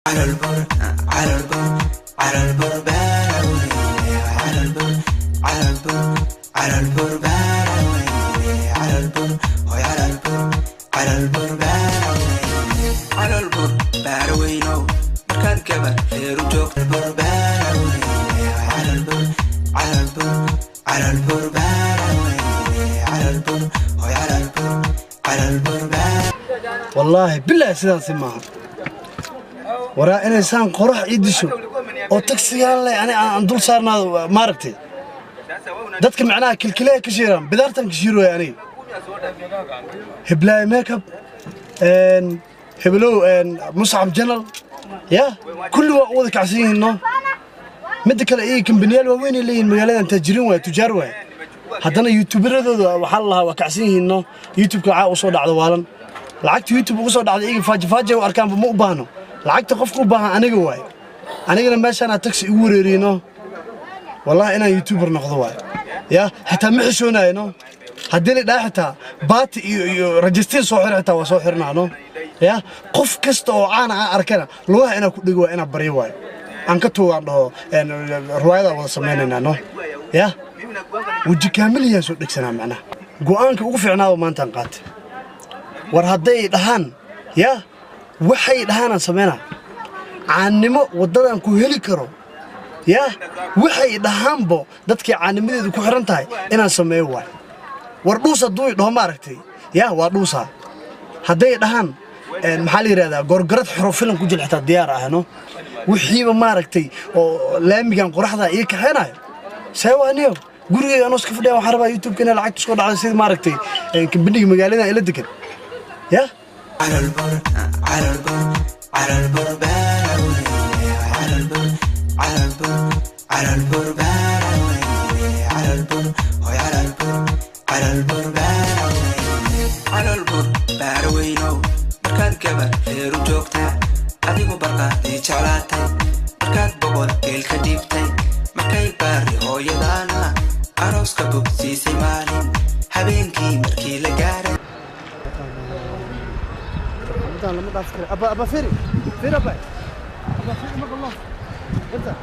على البر على البر على البر باروي على البر على البر على البر باروي على البر هوي على البر على البر باروي على البر باروينو markaad gabar reer u joogta bur باروي على البر على البر على البر باروي على البر هوي على البر على البر باروي. Wallaahi bilaahi sidaasi maaha, waraa inaysaan qorax ii disho oo tagsigaan leh ani aan dul saarnaado. Maaragtay dadka macnaha kilkileha ka shiiraan, bidaartan ka shiir waaya. Aniga hiblaayo makeup, hebelow Muscab Janal, ya kulli waa u wada kacsan yihiin. No midda kale, iyo kambaniyaal waaweyn ay leeyihiin magaaladan, taajiriin waaya, tujaar waaya. Haddana youtuberadooda waxaa la lahaa waa kacsan yihiin. No youtubeka lacag usoo dhacdo waalan, lacagta youtube ugu soo dhacda iyaga faaji u arkaanba. Ma u baahno lacagta, qofka u baahan aniga waaye. Anigana meeshaanaa taxi igu wareeriyno. Wallahi inaan youtuber noqdo waaye, ya xitaa ma xishoonayo. No haddii la dhaha xitaa baati iyo rajistiin soo xir, xitaa waa soo xirnaa. No ya qof kasta oo caana aan arkana lugaha inaa ku dhegi waay, inaa baryo waayo, aan ka tuugaan dhaho riwaayadaa wada samaynaynaa. No ya weji kaamiliyaan soo dhegsanaa. Macnaha go'aanka ugu fiicnaaba maantaan qaatay. War hadday dhahaan ya waxay dhahaanaan samaynaa, caannimo waddadan ku heli karo, ya waxay dhahaanbo dadkii caannimadeedu ku xiran tahay inaan sameeyo waayo. War dhuus hadduu i dhaho, maaragtay, ya waa dhuusaa. Hadday dhahaan maxaa la yidhahdaa, gorgorad xero filan ku jil, xitaa diyaar ahno. Wixiiba maaragtay oo laamigan qoraxda ii kaxeenayo see waa niyo gurigeyga anoo iska fadhiya. Waxaan rabaa youtube-ka inay lacagta soo dhacdo sida maaragtay kambaniga magaaladan ila degan ya. على البر على البر على البر باروي على البر على البر على البر باروي على البر هوي على البر على البر باروي على البر باروينو markaad gabar reer u joogtaa, adigu barqaadii jeclaatay, markaad boqol geel ka dhiibtay, markay baari hooyadaana arooska bogsiisay, maalin habeenkii markii la gaaray. Intaan lama dhaafi karo. Aba aba, firi firi, aba aba, firi. Maqalno inta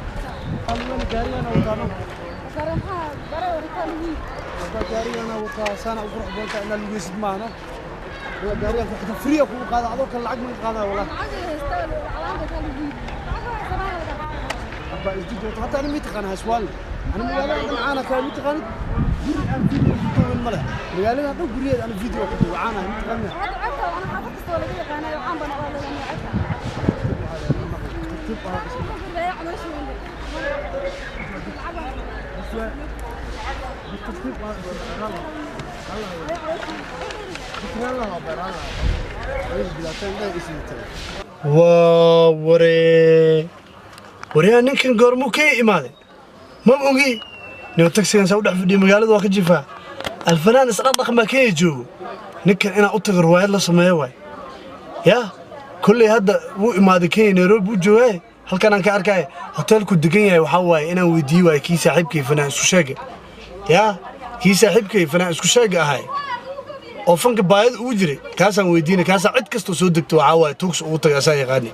alwana gaarigana wataano. Aba gaarigana wataa, saana u qurux badan tahay inaa lugeysid maahno. Gaarigan ku xitaa free kugu qaada, adoo kale lacag ma qaadaya wallah. Aba isdi joogto hatta ani ma taqaana haswaalne. Ani magaalada dhan caana kaa ma taqaanid. Guri aan video ku duubin ma leh magaaladan dhan, guryeed aan video ku duubo caanahay ma taqaanid. Tartiib ah بالترتيب. Waa waree, waryaa, ninkan goormuu ka imaaday? Ma ogi nin tagsigan saa u dhex fadhiyo magaalada waa ka jifaa. Alfanaan isdhaqdhaqmaa Kenya joogo. Ninkan inaan u tago riwaayad la sameeyo waay. Ya kolley hadda wuu imaaday Kenya, Nairobi buu joogaaye. Halkan aan ka arkaya hoteelku degan yahay. Waxaa waaye inaan weydiiye waaye kii saaxiibkay fanaan isku sheega, ya kii saaxiibkay fanaan isku sheega ahay oo fanka baayada ugu jiray, kaasaan weydiinay. Kaasaa cid kastoo soo degto waxaa waaye tuugsa ugu tagay, asaa yaqaani.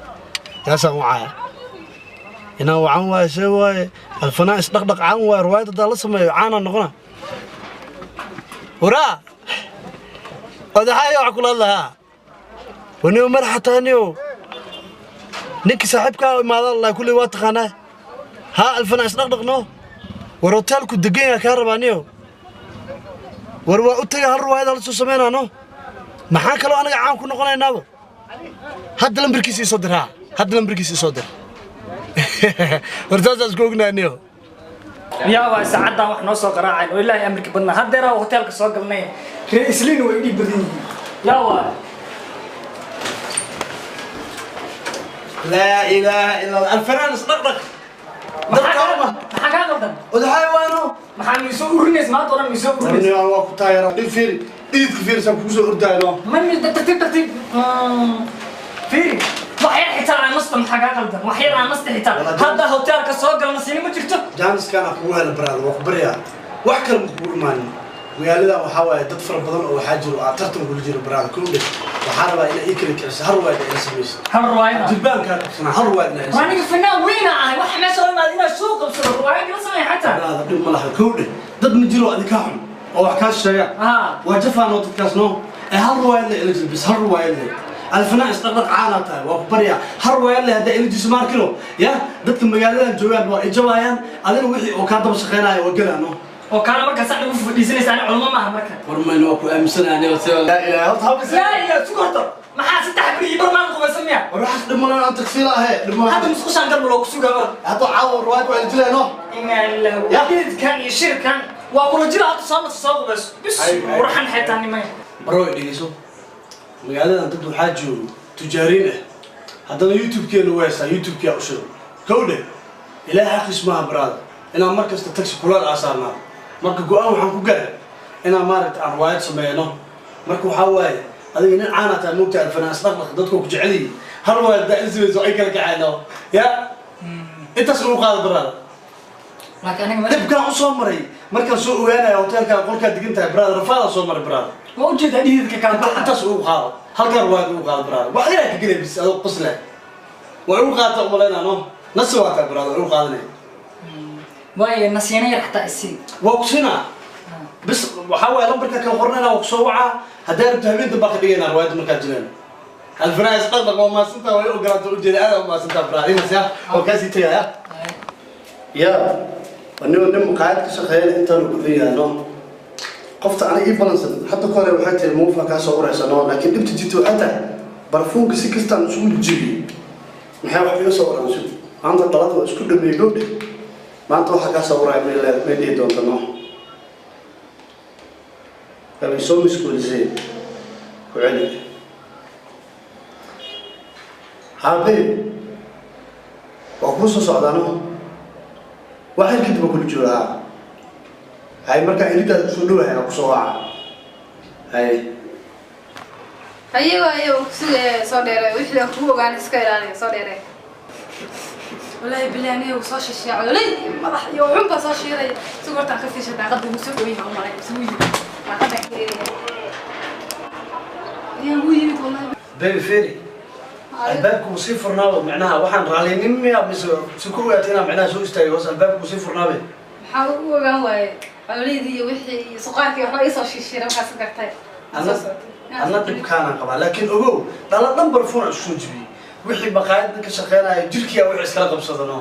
Kaasaan wacaya, inaan wacan waaye. See waaye, alfanaan isdhaqdhaq caan waaye, riwaayad haddaa la sameeyo caanaan noqona. Waraa odaxaayo wax kula hadlahaa waniyo madaxa taaniyo. Ninka saaxiibkaa imaada allah kulley waa taqaanaa. Haa, alfanaan isdhaqdhaq no. War hoteelku degan yaha kaa rabaa niyo. War waa u taga, hal riwaayad hala soo sameynaa. No maxaa kaloo anaga caan ku noqonaynaaba? Hadda lambarkiisa isoo dir. Haa, hadda lambarkiisa isoo dir. War saasaan isku ognaa niyo. Yaa waa saacaddan wax noo soo qaraacayn oo ilaahay amarki badnaa. Haddeeraa hoteelka soo galnay, reer Isliin way idhiib badan yihiin. Yaa waa. Laa ilaaha illa Allah, alfanaan isdhaqdhaq. Maxaa kaa qaldan? Odaxay waano. Maxaa miisoo urinaysa maanta oo dhan, miisoo urinaysa? Warniyo waa ku taageeraa dhib. Fiiri dhiidka, fiirisan kugu soo ordaayo no. Ma mi tartiib tartiib, fiiri wax yar xitaa aan nasta. Maxaa kaa qaldan? Wax yar aan nasta xitaa. Hadda hoteelka soo galna sini ma jirto. Jaaniskaan aan kugu hela baraada, waa ku baryaa, wax kale ma kugu imaanin. Magaaladan waxaa waaye dad fara badan oo waxaa jiro aa tartan kula jiro baraada kowdhe. Waxaa rabaa inaa ii kala kiciso hal ruwaayad ila samayso. Hal ruwaayada? Jilbaankaa qabsanaa hal ruwaayad inaa ila Waa aniga fanaan weyna ahay, waxa meesha loo imaada inaa soo qabsado ruwaayad ila sameey xataa. Baraada dhib ma laha kowdhe. Dad ma jiro adi kaa xun oo wax kaa sheegaan. Waa jafaan oo dadkaas noo ee hal ruwaayad la ila jiro bis hal ruwaayad le. Alfanaan isdhaqdhaq caanaa tahay waa ku baryaa hal ruwaayad le haddaa ila jiso maarkino ya dadka magaaladan joogaan waa ijabaayaan adina wixii oo kaa daba shaqeynaya waa galaan no. Oo kaana markaa sax ugu fadhiisanaysa ani culmo maaha marka. War mayna waa ku aaminsanahay aniga laa ilaaha horta habis. Laa ilaaha sugu horta. Maxaa saddex beri bar maan qubaysan miya? War waxaas dhimanaan aan tagsiila ahe dhimanaan. Hadda musqushaan galma loo ku sugaa war. Hadda caawa ruwaayad waa ila jilaay no. Inaa lillahi wa geedkan iyo shirkan waa kula jira hadda soo naso soo qubayso. Bis warxan xaytaa nimay. Baro dhegeyso. Magaaladan dad waxaa joogo tujaariin ah. Haddana YouTube-keena waa haystaa YouTube-kiyaa u shidan. Kowdhe ilaahay xaqiis maaha baraada inaan mar kasta taxi kulaal aa saarnaa. Marka go'aan waxaan ku gaaray inaan maaragta aan ruwaayad sameeyno. Marka waxaa waaye adiga nin caan ah tahay moogtahay alfanaan isdhaqdhaq dadku ku jecel yihiin. Hal ruwaayad haddaa ila samayso ay kala kacayno. Ya intaas ugu qaada baraada. Laakiin aniga meesha dhibkaan u soo maray markaan soo ogaanaya hoteelkaa qolkaa degan tahay baraada rafaadaa soo maray baraada. Waa ujeedaa dhididka kala baxa. Intaas ugu qaado halkaa ruwaayad ugu qaado baraada. Wax yaraa ka gelay bis adoo qosleh. Waa ugu qaata umalaynaa no. Nasi waa tahay baraada waa ugu qaadanaya. Waayo nasiina yar xataa isii. Waa ku siinaa. Bis waxaa waaye lambarka kala qornayna waa ku soo wacaa. Haddaa rabto habeen dambe baa ka dhigaynaa ruwaayadda markaa jireen. Alfanaan isdhaqdhaq waa mahadsantahay waa i ogolaatay ujeeda aad aa mahadsantahay baraada. Inas ya waa kaa sii tagaya. Ya anigo nin maqaayad ka shaqeeyana intaanu ku xun no. Qofta aniga ii balansan hadda ka hore waxay tiri muufa kaa soo uraysa no laakiin dhibta jirta waxay tahay barfuunka si kastaan isugu jibiyey maxay wax iga soo uraan sug maanta dhalada waa isku dhameeyey gowdhe maanta waxa kaa soo uraya may dhihi doonta no. Way soo miskuulisay ku celi habe waa kuu soo socdaa no. Waxay kadib kula joogaa hay markaa ilidaada kusoo dhawahay aa kusoo waca hay. Haye waaye waan ku sugaya soo dheeray wixii aan kugu ogaan iska ilaaliya soo dheeray. Wallaahi billahi aniga soo shisheeyo caloolay madax iyo xun baa soo shiiraya si horta aan ka fiisha daaqada ugu soo dhaweeyay u malay isugu yimid daaqada ka eegaya. Yaa wuu yimid wallaahi. Baby Ferry albaabku wuu sii furnaaba macnaha waxaan raalinin miya mise si ku ogaatay inaan macnaha soo istaagay hoos albaabku wuu sii furnaabe. Maxaa u ogaan waaye caloolaydii iyo wixii iyo suqaarkii waxba ii soo shishiiray markaas gartay. Anna dhibkaanaan qabaa laakiin ogow dhala dhan barfuun aan isku soo jibiyey wixii maqaayadda ka shaqeynaya jirkiyaa wixii iskala qabsadano.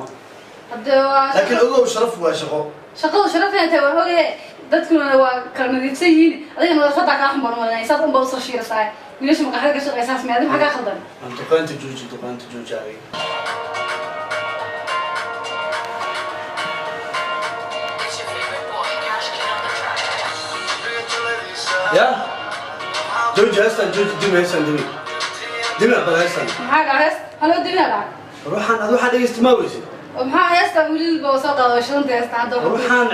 Laakiin ogow sharaf waa shaqo. Shaqadu sharaf inay tahay waa ogahay dadkuna waa kala nadiifsan yihiin adiga nadaafadda kaa xun baan u malanaya saas unbaa usoo shiirasaa wiilasha maqaaxida ka shaqeysaas miya adiga maxaa kaa khaldan? Aan duqaanta jooji duqaanta jooji adiga. Ya jooji heestan jooji dimi heestan dimi dimi bal heestan. Maxaa kaa hees haloo dimina dhacay? Ruuxan ad waxaa dhegeysta ma weysid. Maxaa heestan wiilal baa soo qaado shanta heestan hadda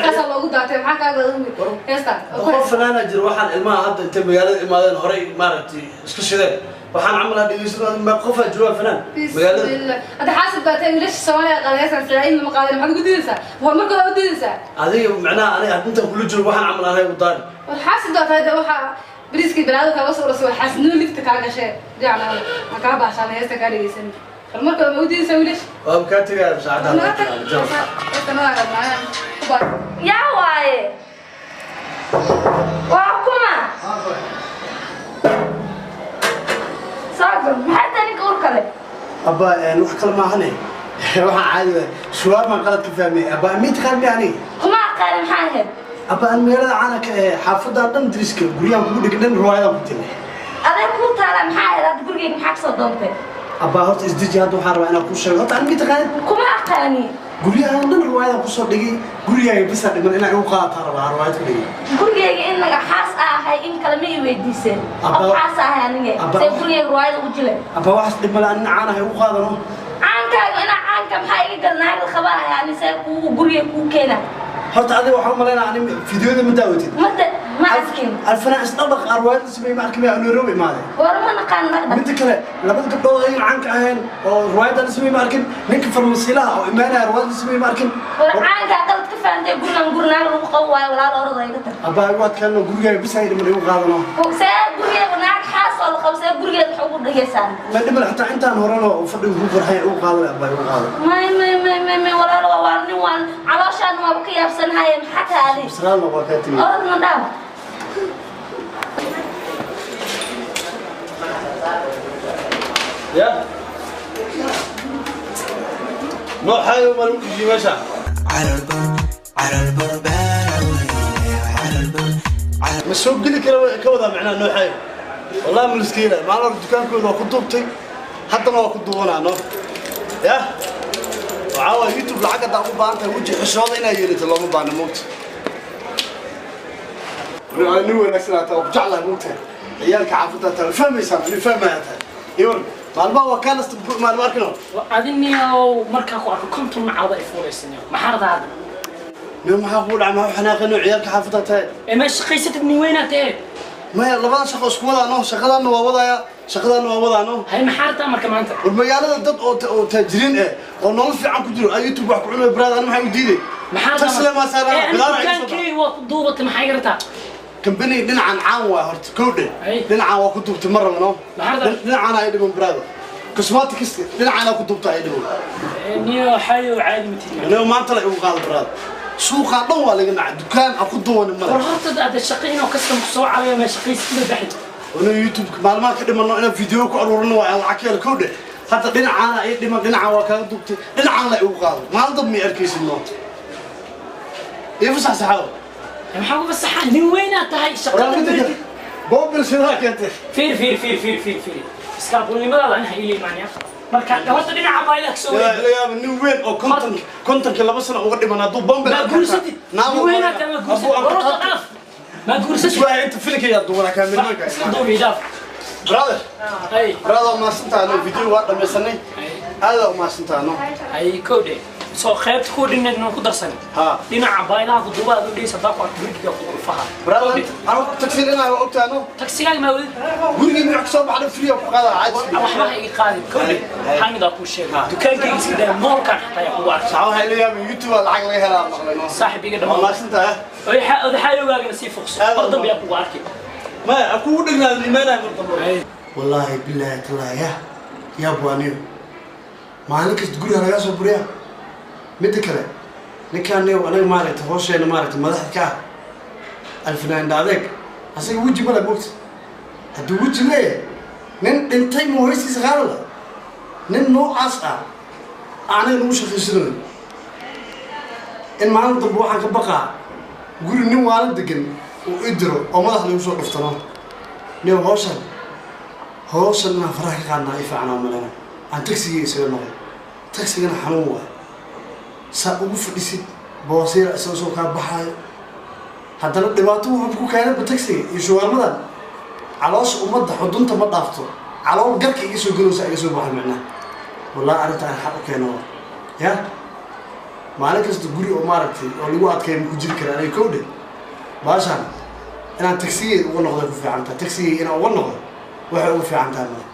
kaasaa loogu daatay maxaa kaa gadan heestan? Qof fanaana jiro waxaan ilmaha hadda intay magaalada imaadeen horey maaragtay isku shideen waxaan camal aan dhegeysan ma qofaa joogaa fanaan magaalada. Hadda xaasib baa tahay wiilasha Soomaaliya qaada heestan sida lama qaadin maxaad ugu diidaysaa horumarkooda u diidaysaa? Adiga macnaha aniga hadda intaan kula joogo waxaan camal ahay u daari. War xaasib baa tahay waxa bariiskii balaado kaaga soo urasay waa xaasidnimo lifta kaa gashee dhinacna ma kaa baashaan heesta kaa dhegeysan horumarkooda ma u diidaysaa wiilasha? Waa kaa tegaya saacadda. Yaa waaye waa kuma saagan maxay tahay ninka urka leh? Abba wax kale maahane waxaan caadi waay suwaar baan qalad ka fahmay abba mid qaal mi aniga kuma aqaanin maxaa ahayd? Abba aan magaalada caana ka ahe xaafaddaa dhan dariska guryahan kugu dhegan dhan ruwaayadaan ku tilay. Aday kuu taala maxaa ahayd hadda gurigeyga maxaa kasoo doontay? Abba horta isdeji hadda waxaan rabaa inaan kuu sheego horta aan mid taqaanin kuma aqaani guryahan dhan ruwaayadaan kusoo dhigay gurigaaga bisa dhiman inaa igu qaadataa rabaa ruwaayad ku dhigay. Gurigeyga in naga xaas ahay in kale ma i weydiiseen qof xaas ahay aniga see gurigeyga ruwaayad ugu jilay. Abba waxaas dhib male anin caanahay ugu qaadano. Caankaaga inaa caanka maxaa iga gal naag la qabanahay ani see kuu gurigeyga kuu keena? Horta adiga waxaan u malaynaa ani fiidiyoda ma daawatid. Mada Ma arkin. Alfanaan isdhaqdhaq arwaayada sameeyey ma arkin miyaa Nairobi imaaday? War ma naqaan dhaqdhaq. Midda kale labada gabdhood ayagana caanka ahayn oo riwaayadda la sameeyey ma arkin. Ninka farmasiilaha oo imaanaya riwaayadda la sameeyey ma arkin. War caanka qalad ka fahamtay gurigan gurnaag lagu qabo waayo walaal orod ay ka tag. Abbaa igu adkaano gurigaaga bis ay dhiman igu qaadano. See gurigeeda naag xaas oo la qabo see gurigeeda wax ugu dhageysaan. Ma dhiman xataa intaan horena oo fadhiga ku farxay ugu qaadan abbaa igu qaadan. May may may may may walaal waa nin waan calooshaan waaba ka yaabsanahay maxaa tahay? Israa'iil waa ka timi. Orod ma dhaaf. يا نوع حاجة ما ممكن يجي ماشى على البر على البر على البر مسوق لي كوضع معنا نوع حاجة والله من المسكينة ما أنا الدكان كله كنت حتى ما كنت وانا نو يا وعاوة يوتيوب العقد أبو بانت وجه حشوض هنا يريد الله مو بان موت أنا نسنا وبجعله موت عيالك عافتها ترى فهم يسمع اللي فهمها يقول maalmaha waa kaa nasta maalmo arkino. Adiniyow markaa ku arko konton macaada ay fuulaysanyo maxaa rabtaa hadda? Nin maxaa kugu dhacay maxaa xanaaqino ciyaalka xaafadda tahay? Ee ma shaqaysatid nin weynaa tahe? Maya labada shaqo isku wadaano shaqadaanna waa wadaaya shaqadaanna waa wadaano. Hay maxaa rabtaa marka maanta? War magaalada dad oo taajiriin ah oo nolol fiican ku jiro ay YouTube wax ku cunay brother ani maxaa u diiday? Maxaa taslama saaran bilaar ay soo dukaankeyga waa ku duubatay maxaa iga rabtaa? كمبني دنعان عام واحد كودة دنعان وكتب تمر منه دنعان هاي دبن برادة كسماتك دنعان وكتب تاعي دبن نيو حي وعادي متين نيو ما طلع وقال برادة سوق ضوء لقنا دكان أكو ضوء نمر ورهرت هذا الشقين وكسر مصوع على ما شقيس كذا بحد وأنا يوتيوب معلومات كده منه أنا فيديو كأرورنا وعلى عكيل كودة حتى دنعان أي دبن دنعان وكتب دنعان لا وقال ما عندهم ميركيس النوت يفسح سحاب maxaa ku fasaxan nin weynaa tahay shaqada boobil sidaa keentay fiir fiir fiir fiir fiir fiir iskaabulnimadaada aniga ila imaanaya marka horta dhinaca baayla ka soo wareeg la yaab nin weyn oo kontonka laba sano uga dhiman hadduu bombil ma guursatid nin weynaa tahay ma guursatid horta dhaaf ma guursatid waa inta filka yaa duwana kaamirmanka iska duubi dhaaf brother ay brother ma santaano video waa dhamaysanay aad u ma santaano ay koodhe soo qaybta ku dhineed noo ku darsan ha dhinaca baylaha ku duubaa u dhigaysa daa ku arko guriga ku faha brother anu taksi inaa ogtaano taksiga ma wadi guriga mid soo baxdo free ku qaada caadi waxba iga qaadi koodhe xamida ku sheegay dukaankayga iska daa moolkan xataa yaa kugu arkay sax waxa leeyahay YouTube lacag laga helaa maqlayno saaxibiga dhamaan ma santaa oy xayogaagana sii fuqso mar dambe yaa kugu arkay ma aku dhignaa iimaanaa mar dambe wallahi billahi taala ya buaniyo maalin kasta guriga laga soo buriyaa midda kale ninkaan anaga maaragtay hoosheenna maaragtay madaxda ka ah alfanaan adeeg asaga weji male moogta hadduu weji leeyahay nin dhintay ma hooystiisa qaadala nin noocaas ah anaga nagu shaqaysanayo in maalin dambe waxaan ka baqaa guri nin waala degan uu i diro oo madax lagu soo dhuftano nin hawshan hawshan inaan faraha ka qaadnaa i fiicanaa malena aan tagsigii isaga noqon tagsigana xanuun waay saa ugu fadhisid boosiira isaga soo kaa baxaayo haddana dhibaato wuxuu ku keenayba tagsiga iyo shuwaalmadan caloosha ummadda xudunta ma dhaafto calool garka iga soo gelowsa iga soo baxay macnaha wallahi arrinta aan xaq u keeno ya maalin kasta guri oo maaragtay oo lagu adkeeyo ma ku jiri kara aniga kowdhe baashaan inaan tagsigeyda uga noqday ku fiican tahay tagsigeyga inaan uga noqdo waxay ugu fiican tahay mada.